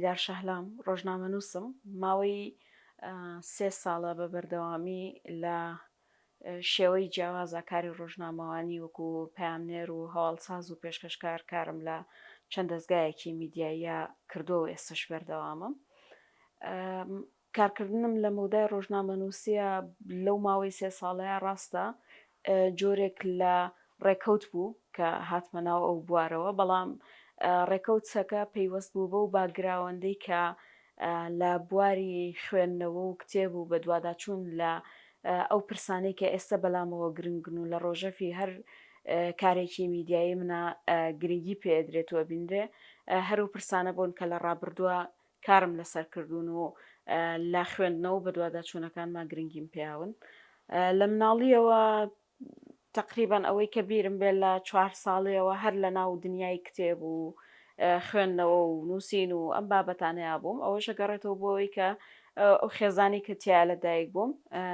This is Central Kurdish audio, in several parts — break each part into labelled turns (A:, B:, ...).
A: دیدار شەهلام، ڕۆژنامەنووسم، ماوەی سێ ساڵە بە بەردەوامی لە شێوەی جیاوازا کاری ڕۆژنامەوانی وەکو پەیامنێر و هەواڵساز و پێشکەشکار کارم لە چەند دەزگایەکی میدیاییا کردووە و ئێستەش بەردەوامم. کارکردنم لە مەودای ڕۆژنامەنووسییە لەو ماوەی سێ ساڵەیە ڕاستە جۆرێک لە ڕێکەوت بوو کە هاتمە ناو ئەو بوارەوە، بەڵام ڕێکەوتەکە پەیوەست بوو بەو باکگراوەندەی کە لە بواری خوێندنەوە و کتێب و بەدواداچوون لە ئەو پرسانەی کە ئێستە بەلامەوە گرنگن و لە ڕۆژەفی هەر کارێکی میدیایی منە گرنگی پێ ئەدرێت و ئەبینرێ هەر ئەو پرسانە بوون کە لە ڕابردووە کارم لەسەر کردوون و لە خوێندنەوە و بەدواداچوونەکانما گرنگیم پێیاون. لە مناڵییەوە تەقریبەن ئەوەی کە بیرم بێ لە چوار ساڵیەوە هەر لە ناو دنیای کتێب و خوێندنەوە و نووسین و ئەم بابەتانەیا بووم ئەوەش ئەگەڕێتەوە بۆ ئەوەی کە ئەو خێزانی کە تیا لە دایک بووم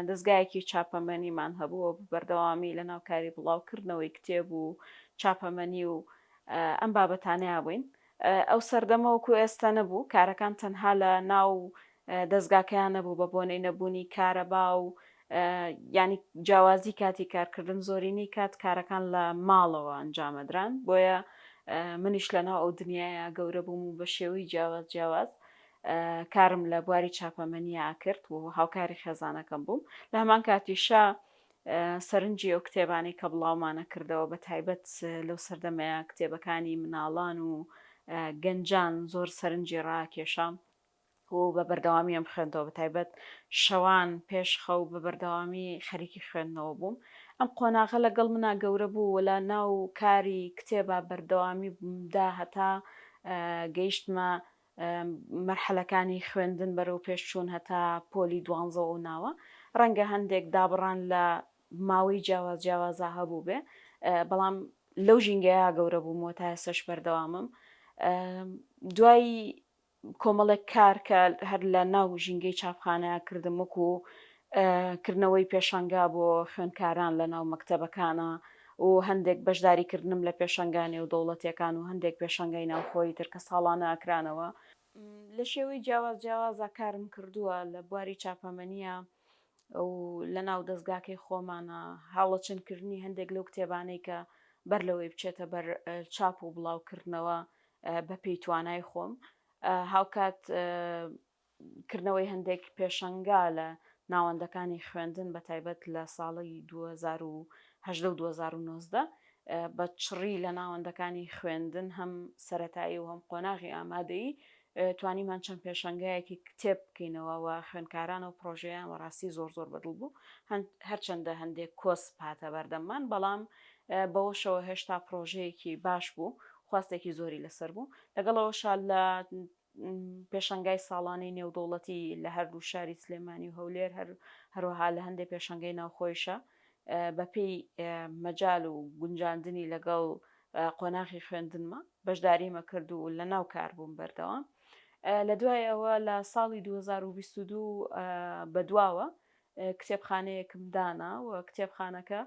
A: دەزگایەکی چاپەمەنیمان هەبوو و بەردەوامی لە ناو کاری بڵاوکردنەوەی کتێب و چاپەمەنی و ئەم بابەتانەیا بووین ئەو سەردەمە وەکو ئێستا نەبوو، کارەکان تەنها لە ناو دەزگاکەیان نەبوو بە بۆنەی نەبوونی کارەبا و یانی جیاوازی کاتی کارکردن زۆرینەی کات کارەکان لە ماڵەوە ئەنجامەدران بۆیە منیش لە ناو ئەو دنیایا گەورە بووم و بە شێوەی جیاواز جیاواز کارم لە بواری چاپەمەنیا کرد و هاوکاری خێزانەکەم بووم لە هەمان کاتیشا سەرنجی ئەو کتێبانەی کە بڵاومانە کردەوە بە تایبەت لەو سەردەمەیە کتێبەکانی مناڵان و گەنجان زۆر سەرنجی ڕاکێشام و بە بەردەوامی ئەم خوێندەوە بە تایبەت شەوان پێش خەو بە بەردەوامی خەریکی خوێندنەوە بووم ئەم قۆناغە لەگەڵ منا گەورە بوو و لە ناو کاری کتێبا بەردەوامی دا هەتا گەیشتمە مەرحەلەکانی خوێندن بەرەو پێش چوون هەتا پۆلی دوانزە و ناوە ڕەنگە هەندێک دابڕان لە ماوەی جیاواز جیاوازا هەبووبێ بەڵام لەو ژینگەیە گەورە بوومەوە تا ئێستاش بەردەوامم دوای کۆمەڵێک کار کە هەر لە ناو ژینگەی چاپخانە کردم وەکو کردنەوەی پێشانگا بۆ خوێندکاران لە ناو مەکتەبەکانە و هەندێک بەشداری کردنم لە پێشانگا نێودەوڵەتیەکان و هەندێک پێشانگای ناوخۆیی تر کە ساڵانە ئەکرانەوە. لە شێوەی جیاواز جیاوازا کارم کردووە لە بواری چاپەمەنیە و لە ناو دەزگاکەی خۆمانە هەڵەچن کردنی هەندێک لەو کتێبانەی کە بەر لەوەی بچێتە بەر چاپ و بڵاو کردنەوە بە پێی توانای خۆم هاوکات کردنەوەی هەندێک پێشەنگا لە ناوەندەکانی خوێندن بە تایبەت لە ساڵی 2018 و 2019 بە چڕی لە ناوەندەکانی خوێندن هەم سەتایی و هەم قۆناغی ئامادەیی توانیمان چەند پێشەنگایەکی کتێب بکەینەوە و خوێندکاران و پرۆژەیان وەڕاستی زۆر زۆر بەدڵ بوو هەرچەندە هەندێک کۆسپ هاتە بەردەممان بەڵام بەوەشەوە هێشتا پرۆژەیەکی باش بوو خواستێکی زۆری لەسەر بوو لەگەڵەوەشا لە پێشەنگای ساڵانەی نێودەوڵەتی لە هەردوو شاری سلێمانی و هەولێر هەر هەروەها لە هەندێک پێشەنگەی ناوخۆیشە بەپێی مەجال و گونجاندنی لەگەڵ قۆناغی خوێندنمە بەشداریمە کرد و لە ناو کار بووم بەردەوام لە دوای ئەوە لە ساڵی 2022 بەدواوە کتێبخانەیەکم دانا و کتێبخانەکە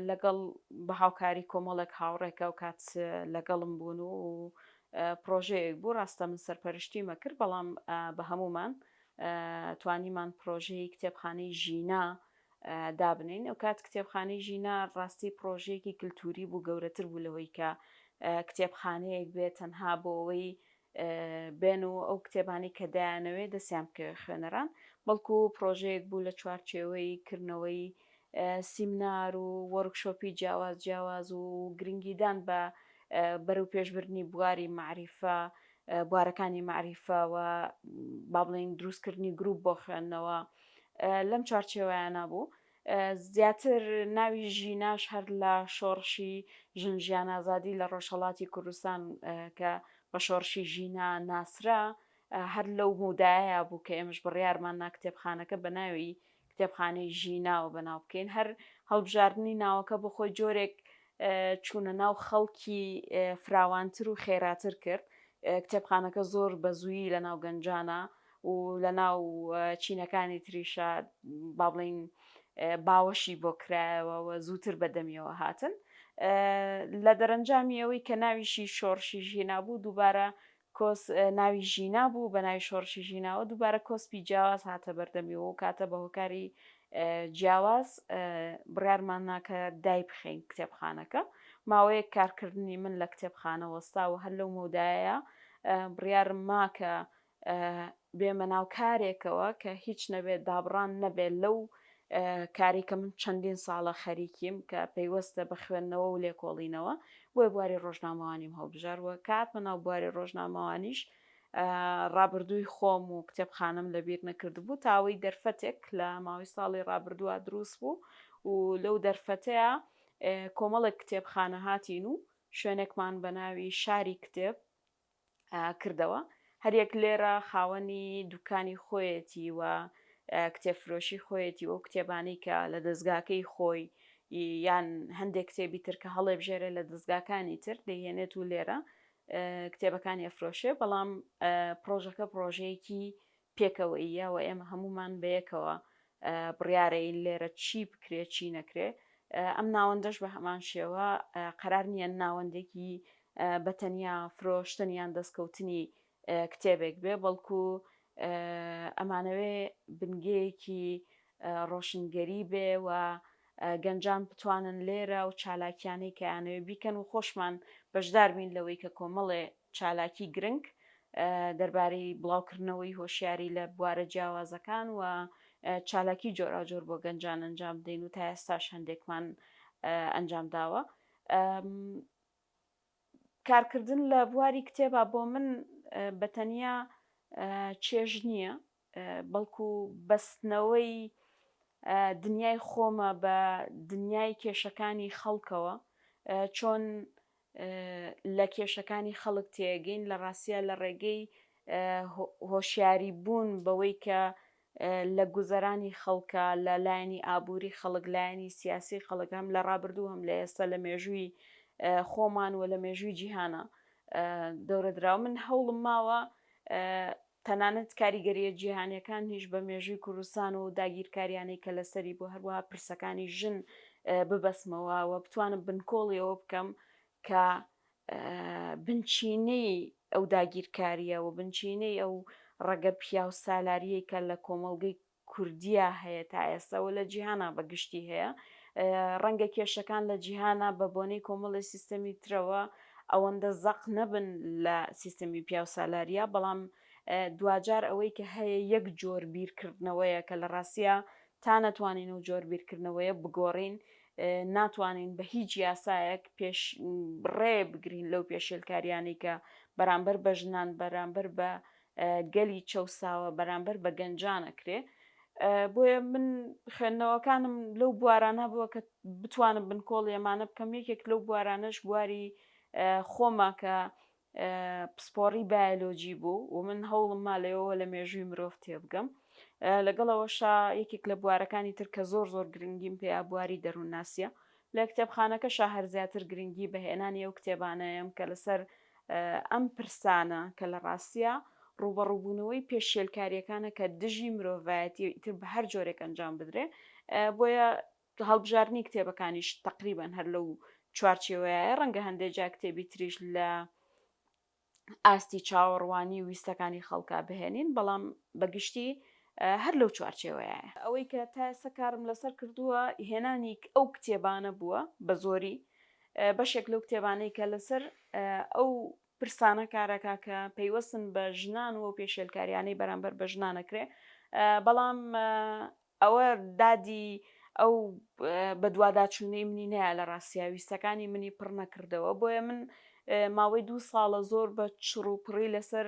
A: لەگەڵ بە هاوکاری کۆمەڵێک هاوڕێ کە ئەوکات لەگەڵم بوون و پرۆژەیەک بوو ڕاستە من سەرپەرشتیمە کرد بەڵام بە هەمومان توانیمان پرۆژەی کتێبخانەی ژینا دابنین ئەو کات کتێبخانەی ژینا ڕاستی پرۆژەیەکی کللتوری بوو گەورەتر بوو لەوەی کە کتێبخانەیەک بێت تەنها بۆ ئەوەی بێن و ئەو کتێبانەی کە دەیانەوێت دەستیان بکەوێت خوێنەران، بەڵکو پڕۆژەیەک بوو لە چوارچێوەی کردنەوەی سیمنار و وۆرکشۆپی جیاواز جیاواز و گرنگیدان بە بەرەوپێشبردنی بواری مەعریفە، بوارەکانی مەعریفە و با بڵێین دروستکردنی گروپ بۆ خوێندنەوە لەم چوارچێوەیانە بوو. زیاتر ناوی ژیناش هەر لە شۆڕشی ژن ژیان ئازادی لە ڕۆژهەڵاتی کوردستان کە بە شۆڕشی ژینا ناسرا هەر لەو مەودایە بوو کە ئێمەش بڕیارمان نا کتێبخانەکە بە ناوی کتێبخانەی ژیناوە بەناو بکەین هەر هەڵبژاردنی ناوەکە بۆ خۆی جۆرێک چوونە ناو خەڵکی فراوانتر و خێراتر کرد کتێبخانەکە زۆر بە زوویی لە ناو گەنجانە و لە ناو چینەکانی تریشا با بڵێین باوەشی بۆ کرایەوە و زووتر بە دەمیەوە هاتن لە دەرەنجامی ئەوەی کە ناویشی شۆڕشی ژینا بوو دووبارە. کۆس ناوی ژینا بوو بە ناوی شۆڕشی ژیناوە دووبارە کۆسپی جیاواز هاتە بەردەمیەوە و کاتە بە هۆکاری جیاواز بڕیارمان نا کە دایبخەین کتێبخانەکە. ماوەیەک کارکردنی من لە کتێبخانە وەستا و هەر لەو مەودایەیا بڕیارم ما کە بێمە ناو کارێکەوە کە هیچ نەبێت دابڕان نەبێت لەو کاری کە من چەندین ساڵە خەریکیم کە پەیوەستە بە خوێندنەوە و لێکۆڵینەوە بۆیە بواری ڕۆژنامەوانیم هەڵبژارد و کە هاتمە ناو بواری ڕۆژنامەوانیش ڕابردووی خۆم و کتێبخانەم لەبیر نەکردبوو تا ئەوەی دەرفەتێک لە ماوەی ساڵی ڕابردووە دروست بوو و لەو دەرفەتەیە کۆمەڵێک کتێبخانە هاتین و شوێنێکمان بە ناوی شاری کتێب کردەوە هەریەک لێرە خاوەنی دوکانی خۆیەتی و کتێبفرۆشی خۆیەتی و کتێبانەی کە لە دەستگاکەی خۆی یان هەندێک کتێبی تر کە هەڵێبژێرێ لە دەستگاکانی تر دەیهێنێت و لێرە کتێبەکانی ئەفرۆشێ بەڵام پرۆژەکە پرۆژەیەکی پێکەوەییە و ئێمە هەمومان بەیەکەوە بڕیارەین لێرە چی بکرێ چی نەکرێ ئەم ناوەندەش بە هەمان شێوە قەرار نییە ناوەندێکی بە تەنیا فرۆشتن یان دەستکەوتنی کتێبێک بێ بەڵکو ئەمانەوێ بنگەیەکی ڕۆشنگەری بێ و گەنجان بتوانن لێرە و چالاکیانەی کە یانەوێ بیکەن و خۆشمان بەشدار بین لەوەی کە کۆمەڵێ چالاکی گرنگ دەربارەی بڵاوکردنەوەی هۆشیاری لە بوارە جیاوازەکان و چالاکی جۆراوجۆر بۆ گەنجان ئەنجام بدەین و تا ئێستاش هەندێکمان ئەنجام داوە. کارکردن لە بواری کتێبا بۆ من بە تەنیا چێژ نییە بەڵکو بەستنەوەی دنیای خۆمە بە دنیای کێشەکانی خەڵکەوە چۆن لە کێشەکانی خەڵک تێگەین لە ڕاستیا لە ڕێگەی هۆشیاری بوون بەوەی کە لە گوزەرانی خەڵکە لە لایەنی ئابووری خەڵک لایەنی سیاسی خەڵک هەم لە ڕابردوو هەم لە ئێستا لە مێژووی خۆمان و لە مێژووی جیهانە دەورەدراوە من هەوڵم ماوە تەنانەت کاریگەرییە جیهانیەکانیش بە مێژووی کوردستان و داگیرکاریانەی کە لەسەری بوو هەروەها پرسەکانی ژن ببەستمەوە و بتوانم بنکۆڵی ئەوە بکەم کە بنچینەی ئەو داگیرکارییە و بنچینەی ئەو ڕەگە پیاوسالارییەی کە لە کۆمەڵگەی کوردیا هەیە تا ئێستا و لە جیهانا بە گشتی هەیە. ڕەنگە کێشەکان لە جیهانا بە بۆنەی کۆمەڵی سیستەمی ترەوە ئەوەندە زەق نەبن لە سیستەمی پیاوسالاریا، بەڵام دواجار ئەوەی کە هەیە یەک جۆر بیرکردنەوەیە کە لە ڕاستیا تا نەتوانین ئەو جۆر بیرکردنەوەیە بگۆڕین ناتوانین بە هیچ یاسایەک پێش ڕێ بگرین لەو پێشێلکاریانەی کە بەرامبەر بە ژنان بەرامبەر بە گەلی چەوساوە بەرامبەر بە گەنجان ئەکرێ بۆیە من خوێندنەوەکانم لەو بوارانە بووە کە بتوانم بنکۆڵی ئەمانە بکەم یەکێک لەو بوارانەش بواری خۆمە کە پسپۆڕی بایۆلۆجی بوو و من هەوڵم ما لەوەوە لە مێژووی مرۆڤ تێبگەم لەگەڵەوەشا یەکێک لە بوارەکانی تر کە زۆر زۆر گرنگیم پێیا بواری دەروونناسیە لە کتێبخانەکەشا هەر زیاتر گرنگی بە هێنانی ئەو کتێبانەیەم کە لەسەر ئەم پرسانە کە لە ڕاستیا ڕووبەڕووبوونەوەی پێشێلکارییەکانە کە دژی مرۆڤایەتی ئیتر بە هەر جۆرێک ئەنجام بدرێ بۆیە هەڵبژاردنی کتێبەکانیش تەقریبەن هەر لەو چوارچێوەیە ڕەنگە هەندێک جا کتێبی تریش لە ئاستی چاوەڕوانی و ویستەکانی خەڵکا بهێنین، بەڵام بە گشتی هەر لەو چوارچێوەیایە. ئەوەی کە تا ئێستا کارم لەسەر کردووە هێنانی ئەو کتێبانە بووە بە زۆری بەشێک لەو کتێبانەی کە لەسەر ئەو پرسانە کارەکە کە پەیوەستن بە ژنان و پێشێلکاریانەی بەرامبەر بە ژنان ئەکرێ بەڵام ئەوە دادی ئەو بەدواداچوونەی منی نەیا لە ڕاستیا ویستەکانی منی پڕ نەکردەوە بۆیە من ماوەی دوو ساڵە زۆر بە چڕ و پڕی لەسەر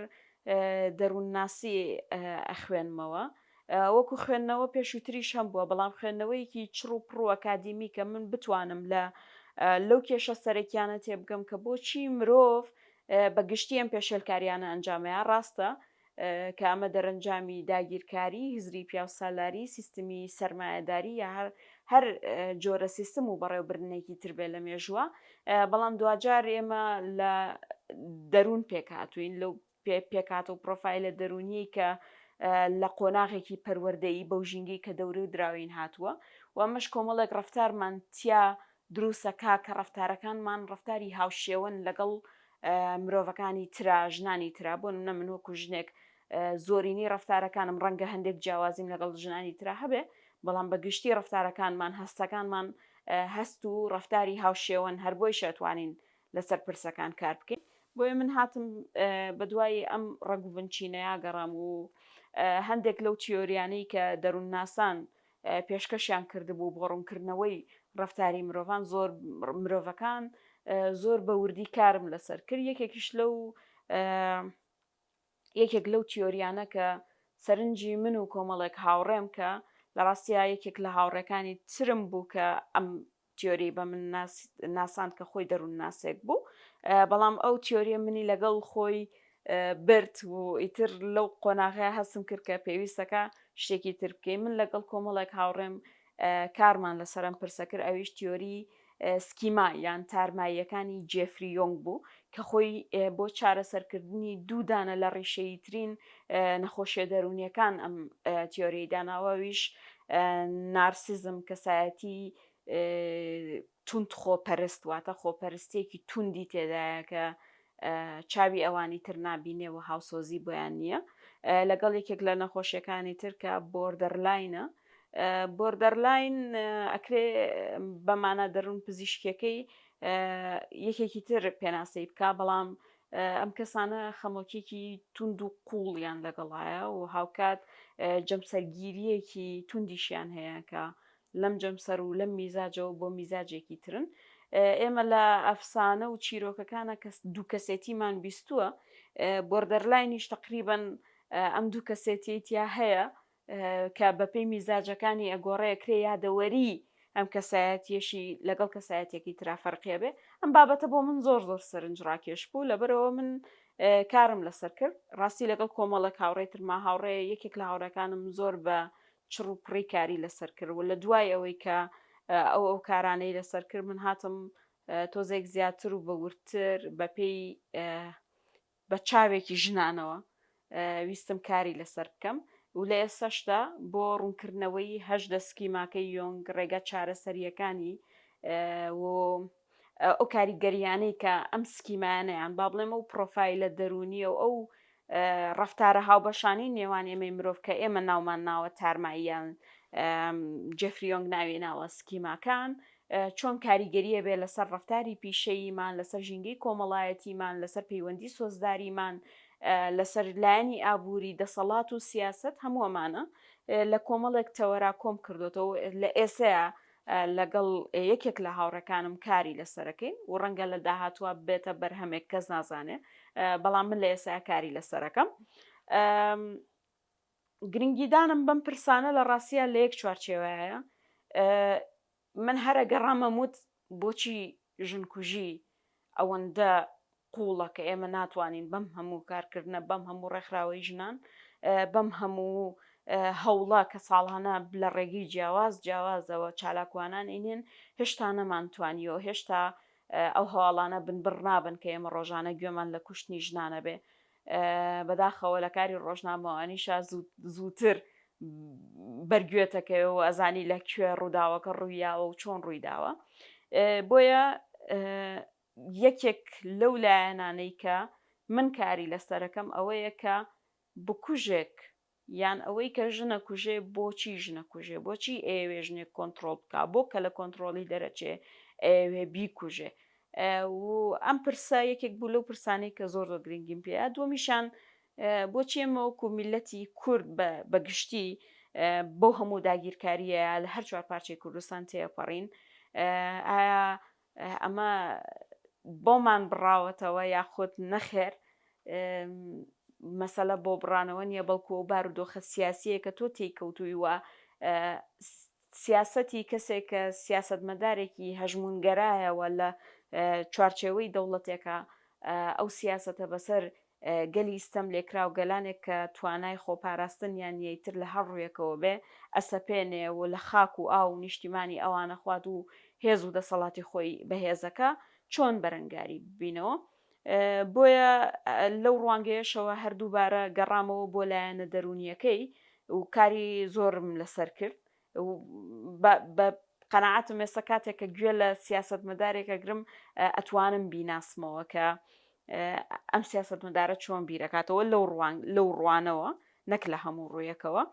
A: دەروونناسی ئەخوێنمەوە وەکو خوێندنەوە پێشووتریش هەم بووە بەڵام خوێندنەوەیەکی چڕ و پڕ و ئەکادیمی کە من بتوانم لە لەو کێشە سەرەکیانە تێبگەم کە بۆچی مرۆڤ بە گشتی ئەم پێشێلکاریانە ئەنجامەیە ڕاستە کە ئەمە دەرەنجامی داگیرکاری، هزری پیاوسالاری، سیستمی سەرمایەداری یا هەر هەر جۆرە سیستم و بەڕێوەبردنێکی تر بێ لە مێژووە، بەڵام دواجار ئێمە لە دەروون پێکهاتووین، لەو پێکهاتە و پرۆفایلە دەروونیەی کە لە قۆناغێکی پەروەردەیی بەو ژینگەی کە دەورە دراوین هاتووە و ئەمەش کۆمەڵێک ڕەفتارمان تیا دروستەکا کە ڕەفتارەکانمان ڕەفتاری هاوشێوەن لەگەڵ. مرۆڤەکانی ترا ژنانی ترا بۆ نمونە من وەکو ژنێک زۆرینەی ڕەفتارەکانم ڕەنگە هەندێک جیاوازیم لەگەڵ ژنانی ترا هەبێ بەڵام بە گشتی ڕەفتارەکانمان هەستەکانمان هەست و ڕەفتاری هاوشێوەن هەر بۆیشە توانین لەسەر پرسەکان کار بکەین بۆیە من هاتم بەدوای ئەم ڕەگ و بنچینەیا گەڕام و هەندێک لەو تیۆریانەی کە دەروونناسان پێشکەشیان کردبوو بۆ ڕوونکردنەوەی ڕەفتاری مرۆڤان زۆر مرۆڤەکان زۆر بە وردی کارم لەسەر کرد یەکێکیش لەو یەکێک لەو تیۆریانە کە سەرنجی من و کۆمەڵێک هاوڕێم کە لە ڕاستیا یەکێک لە هاوڕێکانی ترم بوو کە ئەم تیۆری بە من ناساند کە خۆی دەروونناسێک بوو بەڵام ئەو تیۆریە منی لەگەڵ خۆی برد و ئیتر لەو قۆناغەیە هەستم کرد کە پێویستەکە شتێکی تر بکەین من لەگەڵ کۆمەڵێک هاوڕێم کارمان لەسەر ئەم پرسە کرد ئەویش تیۆری سکیما یان تارماییەکانی جێفری یۆنگ بوو کە خۆی بۆ چارەسەرکردنی دوو دانە لە ڕیشەییترین نەخۆشیە دەروونیەکان ئەم تیۆریی داناوە ئەویش نارسیزم کەسایەتی توند خۆپەرست واتە خۆپەرستیەکی توندی تێدایە کە چاوی ئەوانی تر نابینێ و هاوسۆزی بۆیان نییە لەگەڵ یەکێک لە نەخۆشیەکانی تر کە borderline ە borderline ئەکرێ بەمانە دەروون پزیشکیەکەی یەکێکی تر پێناسەی بک بەڵام ئەم کەسانە خەمۆکیەکی توند و قوڵیان لەگەڵایە و هاوکات جەمسەرگیریەکی توندیشیان هەیە کە لەم جەمسەر و لەم میزاجەوە بۆ میزاجێکی ترن. ئێمە لە ئەفسانە و چیرۆکەکانە کە دوو کەسێتیمان بیستووە، borderline یش تەقریبەن ئەم دوو کەسێتیەی تیا هەیە کە بەپێی میزاجەکانی ئەگۆڕێ کرێ یادەوەری ئەم کەسایەتیەشی لەگەڵ کەسایەتێکی ترا فەرقیە بێ ئەم بابەتە بۆ من زۆر زۆر سەرنج ڕاکێش بوو لەبەرەوە من کارم لەسەر کرد ڕاستی لەگەڵ کۆمەڵێک هاوڕێ ترما هاوڕێ یەکێک لە هاوڕێکانم زۆر بە چڕ و پڕی کاری لەسەر کرد و لە دوای ئەوەی کە ئەو ئەو کارانەی لەسەر کرد من هاتم تۆزێک زیاتر و بە وردتر بەپێی بە چاوێکی ژنانەوە ویستم کاری لەسەر بکەم و لە ئێستاشدا بۆ ڕوونکردنەوەی 18 سکیماکەی یۆنگ ڕێگا چارەسەریەکانی و ئەو کاریگەریانەی کە ئەم سکیمایانەیان با بڵێم ئەو پرۆفایلە دەروونیە و ئەو ڕەفتارە هاوبەشانەی نێوان ئێمەی مرۆڤ کە ئێمە ناومان ناوە تارماییان جێفری یۆنگ ناوی ناوە سکیماکان چۆن کاریگەریە بێ لەسەر ڕەفتاری پیشەییمان لەسەر ژینگەی کۆمەڵایەتیمان لەسەر پەیوەندی سۆزداریمان لەسەر لایەنی ئابووری دەسەڵات و سیاست هەموو ئەمانە لە کۆمەڵێک تەوەرا کۆم کردوێتەوە لە ئێسەیە لەگەڵ یەکێک لە هاوڕێکانم کاری لەسەرەکەین و ڕەنگە لە داهاتووە بێتە بەرهەمێک کەس نازانێ بەڵام من لە ئێستا کاری لەسەرەکەم گرنگیدانم بەم پرسانە لە ڕاستە لە یەک چوارچێوەیە من هەرە گەڕامەم وت بۆچی ژنکوژی ئەوەندە قووڵە کە ئێمە ناتوانین بەم هەموو کارکردنە، بەم هەموو ڕێکخراوەی ژنان، بەم هەموو هەوڵە کە ساڵانە لە ڕێگەی جیاواز جیاوازەوە چالاکوانان ئەینێن، هێشتا نەمانتوانیوە، هێشتا ئەو هەواڵانە بنبڕ نابن کە ئێمە ڕۆژانە گوێمان لە کوشتنی ژنانە بێ. بەداخەوە لە کاری ڕۆژنامەوانیشا زووتر بەرگوێتەکەوە و ئەزانی لە کوێ ڕووداوەکە ڕوویاوە و چۆن ڕوویداوە. بۆیە یەکێک لەو لایەنانەی کە من کاری لەسەرەکەم ئەوەیە کە بکوژێک یان ئەوەی کە ژنە کوژێ بۆچی ژنە کوژێ بۆچی ئەیەوێ ژنێک کۆنتترۆل بکە بۆ کە لە کۆنتترۆلی دەرەچێ ئەیەوێ بیکوژێ و ئەم پرسە یەکێک بوو لەو پرسانەی کە زۆر زۆر گرنگیم پێە دووەمیشان بۆچی ئێمە وەکو میلەتی کورد بە گشتی بۆ هەموو داگیرکاریە لە هەر چوار پارچەی کوردستان تێپەڕین ئایا ئەمە بۆمان بڕاوەتەوە یاخود نەخێر مەسەلە بۆ بڕانەوە نییە بەڵکو ئەو بارودۆخە سیاسیە کە تۆ تێی کەوتووی و سیاسەتی کەسێک کە سیاسەتمەدارێکی هەژمونگەرایەوە لە چوارچێوەی دەوڵەتێکە ئەو سیاسەتە بەسەر گەلی ستەم لێکراو، گەلانێک کە توانای خۆپاراستنیان نییە ئیتر لە هەر ڕوویەکەوە بێ، ئەسەپێنێ و لە خاک و ئاو و نیشتیمانی ئەوان ئەخوات و هێز و دەسەڵاتی خۆی بەهێزەکا، چۆن بەرەنگاری ببینەوە؟ بۆیە لەو ڕوانگەیەشەوە هەر دووبارە گەڕامەوە بۆ لایەنە دەروونییەکەی و کاری زۆرم لەسەر کرد بە قەناعەتم ئێستا کاتێک کە گوێ لە سیاسەتمەدارێک ئەگرم ئەتوانم بیناسمەوە کە. ئەم سیاسەتمەدارە چۆن بیرەکاتەوە لەو ڕوان لەو ڕوانەوە نەک لە هەموو ڕوویەکەوە.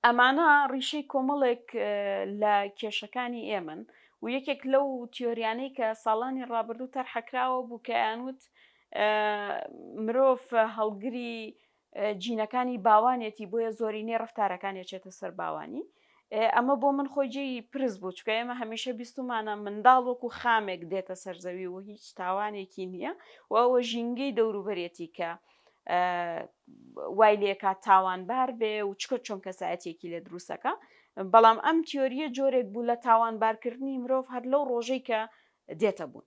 A: ئەمانە ڕیشەی کۆمەڵێک لە کێشەکانی ئێمەن و یەکێک لەو تیۆریانەی کە ساڵانی ڕابردوو تەرحەکراوە بوو کە ئەیانوت مرۆڤ هەڵگری جینەکانی باوانێتی بۆیە زۆرینەی ڕفتارەکانی ئەچێتە سەر باوانی ئەمە بۆ من خۆی جێی پرس بوو چکە ئێمە هەمیشە بیستومانە منداڵ وەکو خامێک دێتە سەرزەوی و هیچ تاوانێکی نییە و ئەوە ژینگەی دەوروبەرێتی کە وای لێکا تاوانبار بێ و چکە چۆن کەسایەتێکی لێ دروستەکە بەڵام ئەم تیۆریە جۆرێک بوو لە تاوانبارکردنی مرۆڤ هەر لەو ڕۆژەی کە دێتە بوون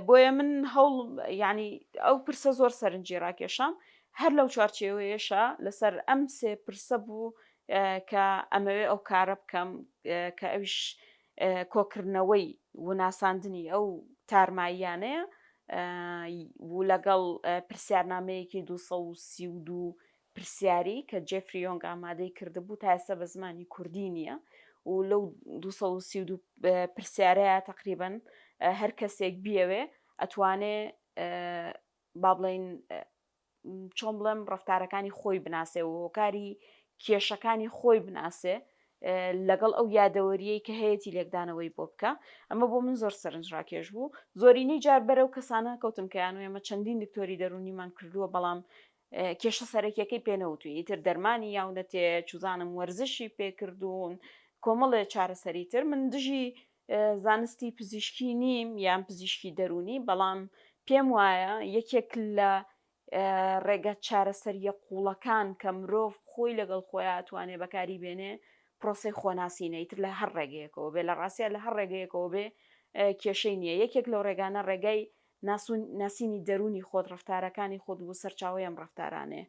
A: بۆیە من هەوڵ ینی ئەو پرسە زۆر سەرنجی ڕاکێشام هەر لەو چوارچێوەیەشە لەسەر ئەم سێ پرسە بوو کە ئەمەوێ ئەو کارە بکەم کە ئەویش کۆکردنەوەی و ناساندنی ئەو تارماییانەیە و لەگەڵ پرسیارنامەیەکی 232 پرسیاری کە جێفری یۆنگ ئامادەی کردبوو تا ئێستا بە زمانی کوردی نییە و لەو 232 پرسیارەیە تقریبن هەر کەسێک بیەوێ ئەتوانێ با بڵین چۆن بڵێم ڕەفتارەکانی خۆی بناسێ و هۆکاری کێشەکانی خۆی بناسێ لەگەڵ ئەو یادەوەریەی کە هەیەی لێکدانەوەی بۆ بکە ئەمە بۆ من زۆر سەرنج ڕاکێش بوو زۆرینەی جار بەرەو کەسانە کەوتم کەیان و ئێمە چەندین دکتۆری دەرونیمان کردووە بەڵام کێشە سەرەکیەکەی پێ نەوتووی ئیتر دەرمانی یاونەتێ چوزانم وەرزشی پێکردوون کۆمەڵێ چارەسەری تر من دژی زانستی پزیشکی نیم یان پزیشکی دەروونی بەڵام پێم وایە یەکێک لە ڕێگە چارەسەریە قوڵەکان کە مرۆڤ خۆی لەگەڵ خۆیان توانێ بەکاری بێنێ پرۆسی خۆناسینە ئیتر لە هەر ڕێگەیەکەوە بێ لە ڕاستە لە هەر ڕێگەیەکەوە بێ کێشەی نییە یەکێک لەو ڕێگانە ڕێگای ناسینی دەروونی خۆت، ڕەفتارەکانی خۆت و سەرچاوەی ئەم ڕەفتارانەیە.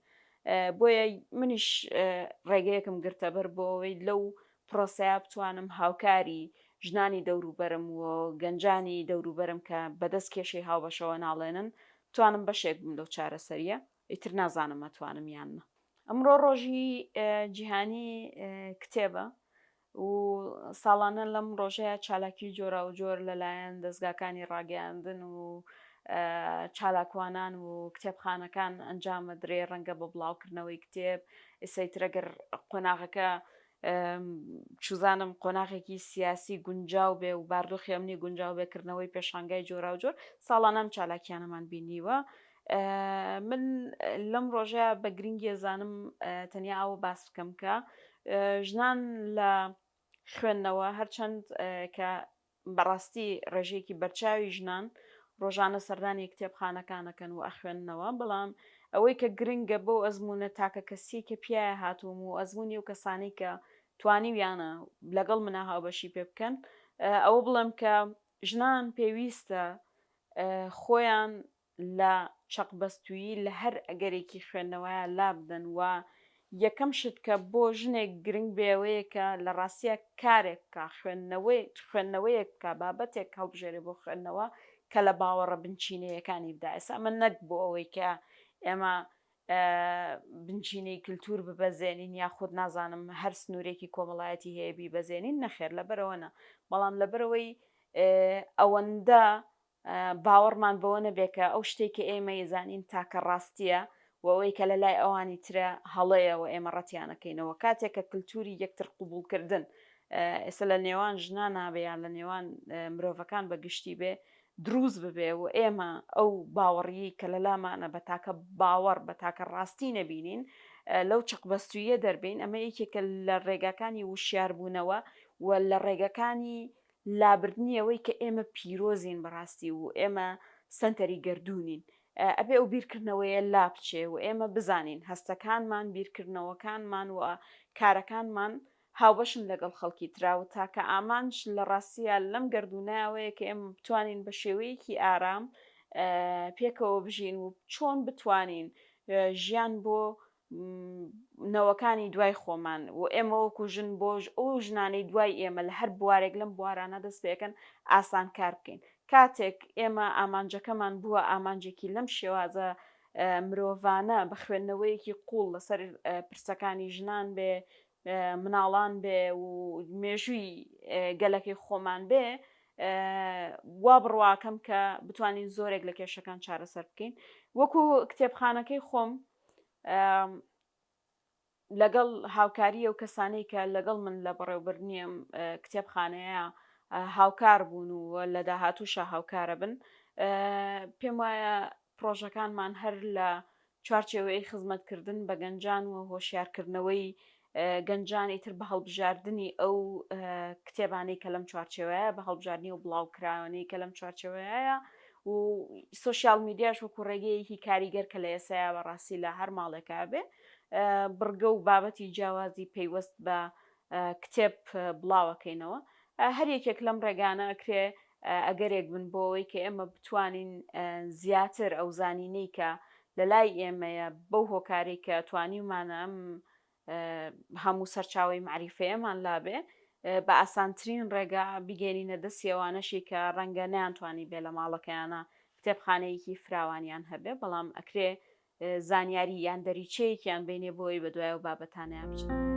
A: بۆیە منیش ڕێگەیەکم گرتەبەر بۆ ئەوەی لەو پرۆسەیە بتوانم هاوکاری ژنانی دەوروبەرم و گەنجانی دەوروبەرم کە بەدەست کێشەی هاوبەشەوە ناڵێنن، بتوانم بەشێک بم لەو چارەسەرییە. ئیتر نازانم ئەتوانم یان نا. ئەمڕۆ ڕۆژی جیهانی کتێبە و ساڵانە لەم ڕۆژەیە چالاکی جۆراوجۆر لەلایەن دەزگاکانی ڕاگەیاندن و چالاکوانان و کتێبخانەکان ئەنجامەدرێ ڕەنگە بە بڵاوکردنەوەی کتێب ئیسەیترەگەر قۆناغەکە چوزانم قۆناغێکی سیاسی گونجاو بێ و باردۆخی ئەمنی گونجاو بێ کردنەوەی پێشانگای جۆراوجۆر ساڵانە ئەم چالاکیانەمان بینیوە من لەم ڕۆژەیە بە گرنگی ئەزانم تەنیا ئەوە باس بکەم کە ژنان لە خوێندنەوە هەرچەند کە بەڕاستی ڕێژەیەکی بەرچاوی ژنان ڕۆژانە سەردانی کتێبخانەکانەکەن و ئەخوێندنەوە بەڵام ئەوەی کە گرنگە بەو ئەزمونە تاکە کەسی کە پیایە هاتووم و ئەزمموی و کەسانی کە توانیویانە لەگەڵ منە هاوبەشی پێ بکەن ئەوە بڵێم کە ژنان پێویستە خۆیان لە چەقبەستوویی لە هەر ئەگەرێکی خوێندنەوەیا لابدەن و یەکەم شت کە بۆ ژنێک گرنگ بێ ئەوەیە کە لە ڕاستیا کارێک بکا، خوێندنەوەی خوێندنەوەیەک بکا، بابەتێک هەڵبژێرێ بۆ خوێندنەوە کە لە باوەڕە بنچینەیەکانی بدا. ئێستا ئەمە نەک بۆ ئەوەی کە ئێمە بنچینەی کلتور ببەزێنین یاخود نازانم هەر سنوورێکی کۆمەڵایەتی هەیە بیبەزێنین، نەخێر لەبەرئەوە نا، بەڵام لەبەرئەوەی ئەوەندە باوەڕمان بەوە نەبێ کە ئەو شتەی کە ئێمە ئەیزانین تاکە ڕاستییە و ئەوەی کە لە لای ئەوانی ترە هەڵەیە و ئێمە ڕەتیانەکەینەوە. کاتێک کە کلتوری یەکتر قبوڵکردن ئێستا لە نێوان ژنانا بێ یان لە نێوان مرۆڤەکان بە گشتی بێ دروست ببێ و ئێمە ئەو باوەڕیی کە لە لامانە بە تاکە باوەڕ بە تاکە ڕاستی نەبینین لەو چەقبەستوویە دەربێین ئەمە یەکێکە لە ڕێگاکانی وشیاربوونەوە و لە ڕێگەکانی لابردنی ئەوەی کە ئێمە پیرۆزین بەڕاستی و ئێمە سەنتەری گەردوونین ئەبێ ئەو بیرکردنەوەیە لابچێ و ئێمە بزانین هەستەکانمان بیرکردنەوەکانمان و کارەکانمان هاوبەشن لەگەڵ خەڵکی ترا و تاکە ئامانج لە ڕاستیە لەم گەردوونایەوەیە کە ئێمە بتوانین بە شێوەیەکی ئارام پێکەوە بژین و چۆن بتوانین ژیان بۆ نەوەکانی دوای خۆمان و ئێمە وەکو ژن بۆ ئەو ژنانەی دوای ئێمە لە هەر بوارێک لەم بوارانە دەست پێکەن ئاسان کار بکەین کاتێک ئێمە ئامانجەکەمان بووە ئامانجێکی لەم شێوازە مرۆڤانە بە خوێندنەوەیەکی قوڵ لەسەر پرسەکانی ژنان بێ مناڵان بێ و مێژووی گەلەکەی خۆمان بێ. وا بڕواکەم کە بتوانین زۆرێک لە کێشەکان چارەسەر بکەین وەکو کتێبخانەکەی خۆم لەگەڵ هاوکاری ئەو کەسانەی کە لەگەڵ من لە بەڕێوبردنی ئەم کتێبخانەیە هاوکار بوون و لە داهاتووشا هاوکارە بن پێم وایە پرۆژەکانمان هەر لە چوارچێوەی خزمەتکردن بە گەنجان و هۆشیارکردنەوەی گەنجان ئیتر بە هەڵبژاردنی ئەو کتێبانەی کە لەم چوارچێوەیە بە هەڵبژاردنی و بڵاوکراوانەی کە لەم چوارچێوەیە و سۆشیال میدیاش وەکو ڕێگەیەکی کاریگەر کە لە ئێسایا بەڕاستی لە هەر ماڵێکا بێ بڕگە و بابەتی جیاوازی پەیوەست بە کتێب بڵاوەکەینەوە هەر یەکێک لەم ڕێگانە ئەکرێ ئەگەرێک بن بۆ ئەوەی کە ئێمە بتوانین زیاتر ئەو زانینەی کە لە لای ئێمەیە بەو هۆکارەی کە توانیومانە ئەم هەموو سەرچاوەی مەعریفەیەمان لابێ بە ئاسانترین ڕێگا بیگەێنینە دەستی ئەوانەشی کە ڕەنگە نەیانتوانی بێ لە ماڵەکەیانە کتێبخانەیەکی فراوانیان هەبێ بەڵام ئەکرێ زانیاری یان دەریچەیەکیان بینێ بۆی بە دوای ئەو بابەتانەیان بچن.